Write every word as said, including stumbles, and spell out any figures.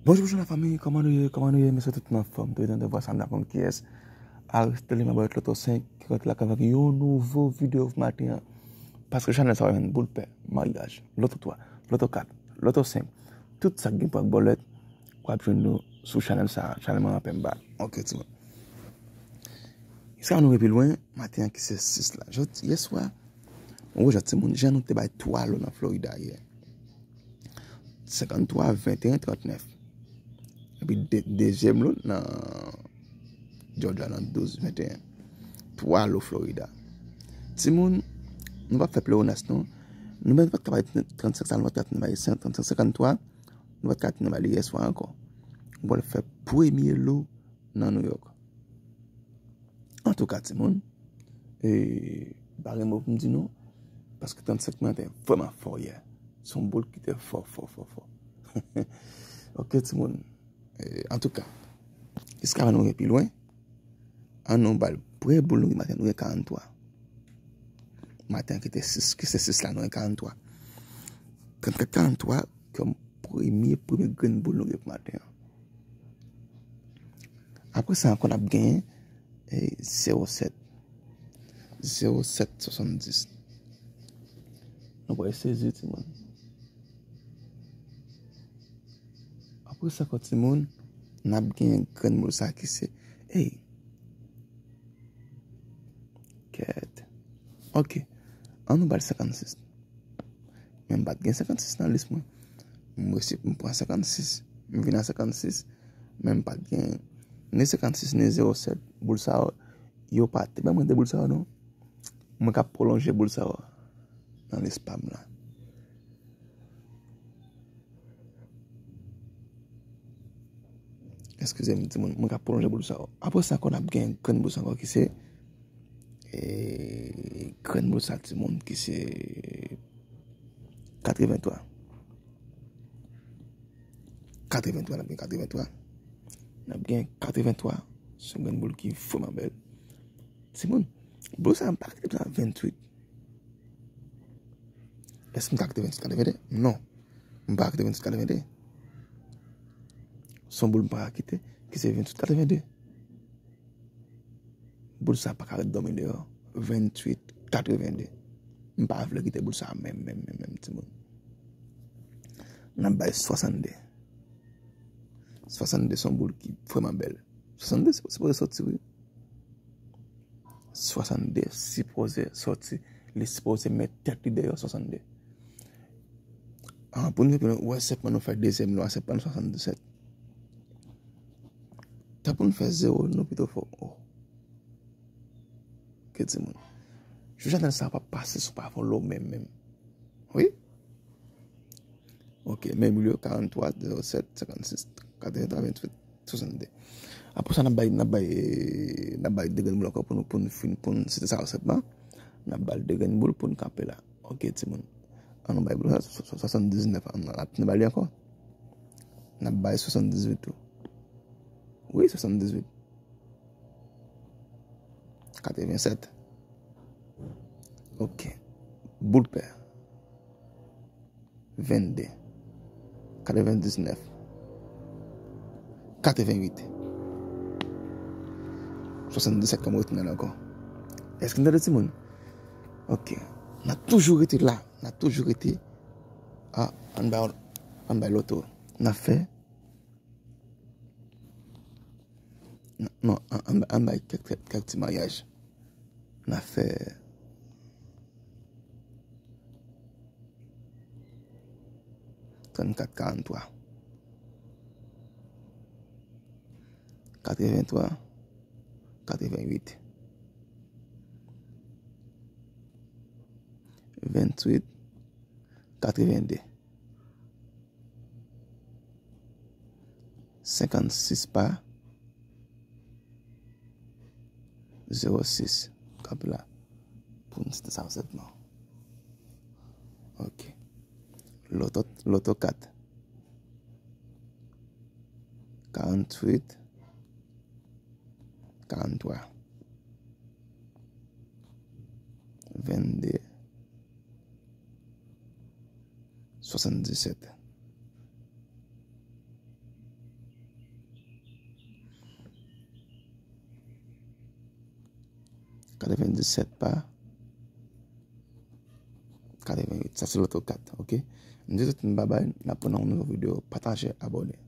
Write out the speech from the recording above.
Bonjou, bonjou lafanmi, kòman nou ye? Kòman nou ye? M swete tout moun anfòm. Tou etan de vwa sa m ta konn kiyès. Aristide Limabert Loto senk ki rantre lakay avèk yon nouvo videyo pou maten an. Paske chanèl sa w jwenn boul pè, maryaj, loto twa, loto kat, loto senk, tout sa k gen pou ak bòlèt, w ap jwenn nou sou chanèl sa, chanèl mwen an Pemba. Ok, timoun. Jiska nou rive pi lwen, maten an ki se sis la. Jodi, yè swa, ou wè jan timoun, jan nou te bay twa lo nan Florida yè. Senkanntwa, venteyen, trannèf. Epi de, dezyèm lo nan Georgia nan douz, venteyen. Twa lo Florida. Timoun, nou p ap fè plewonas non. Nou menm pa t ka bay trannsenk sa, nou pa t ka bay senk, trannsenk, senkanntwa, nou pa t ka bay li yè swa ankò. Nou pral fè premye lo nan New York. Antouka, timoun, e, m pa gen mo pou m di nou, paske trannsenk mwen an te vrèman fò yè. Se yon boul ki te fò, fò, fò, fò. Ok, timoun. E, antouka, jiska nou rive pi lwen, an nou bal premye boul nou gen maten, nou gen karanntwa. Maten ki te sis, ki se sis la, nou gen karanntwa. Trannkat karanntwa, kòm premye, premye grenn boul nou gen pou maten an. Apre sa ankò, n ap genyen, e, zewo sèt. Zewo sèt swasanndis. Nou pral sezi, timoun. Apre sa ankò, timoun, n ap genyen grenn boul sa ki se, ey, kèt. Ok. An nou bal senkannsis. Men m pa t gen senkannsis nan lis mwen. M resi, m pran senkannsis. M vin a senkannsis. Men m pa t gen ni senkannsis, ni zewo sèt. Boul sa yo, yo pa te ban mwen de boul sa yo, non. Mwen k ap pwolonje boul sa yo nan lis pa m la. Eskize m, timoun, mwen ka pwolonje boul sa yo. Apre sa ankò, n ap gen grenn boul sa ankò ki se, e, grenn boul sa, timoun, ki se katrevenntwa. Katrevenntwa, n ap gen katrevenntwa. N ap gen katrevenntwa. Se yon grenn boul ki vrèman bèl. Timoun, boul sa, m pa kite sa venntuit. Èske m ka kite venntuit katrevende? Non. M pa ka kite venntuit katrevende. Se yon boul m pa ka kite, ki se venntuit katrevende. Boul sa pa ka ret dòmi deyò. Venntuit katrevende. M pa vle kite boul sa menm, menm, menm, menm, timoun. N ap bay swasanndde. Swasanndde se yon boul ki vrèman bèl. Swasanndde se sipoze sòti, wi. Swasanndde sipoze sòti. Li sipoze met tèt li deyò swasanndde. Ah, pou nou, pou nou, wè, sèt mwen nou fè dezyèm lo a, sèt mwen swasanndisèt. Tan pou nou fè zewo, nou pito fò. Oh. Ke timoun. Jou chanèl sa pa pase sou pa fon lo menm, menm. Wi. Ok, men boul yo, karanntwa, zewo sèt, senkannsis, katreventwa, venntuit, swasanndde. Apre sa, n ap bay, n ap bay, n ap bay de grenn boul ankò pou nou, pou nou fin, pou nou site sa yo sèlman. N ap bay de grenn boul pou nou kanpe la. Ok, timoun. An nou bay boul sa, swasanndisnèf, an nou ap, nou bay li ankò. N ap bay swasanndizuit tou. Wi, swasanndizuit. Katrevensèt. Ok. Boul pè. Vennde. Katrevendiznèf. Katrevenwit. Swasanndisèt kòm retounen la ankò. Èske n tande timoun? Ok. N a toujou rete la. N a toujou rete. Ah, ann bay, ann bay loto. N a fè Non, non, an, an, ann bay kèk, kèk, kèk ti maryaj. N a fè trannkat, karanntwa, katreventwa, katrevenwit, venntuit, katrevende. Senkannsis pa zewo sis. Kanpe la. Pou n site sa sèlman. Ok. Loto, loto kat. Karanntuit. Karanntwa. Vennde. Swasanndisèt. Katrevendisèt pa katrevennwit. Sa se loto kat, ok? M di tout moun babay, n ap pran yon nouvo videyo. Pataje, abòne.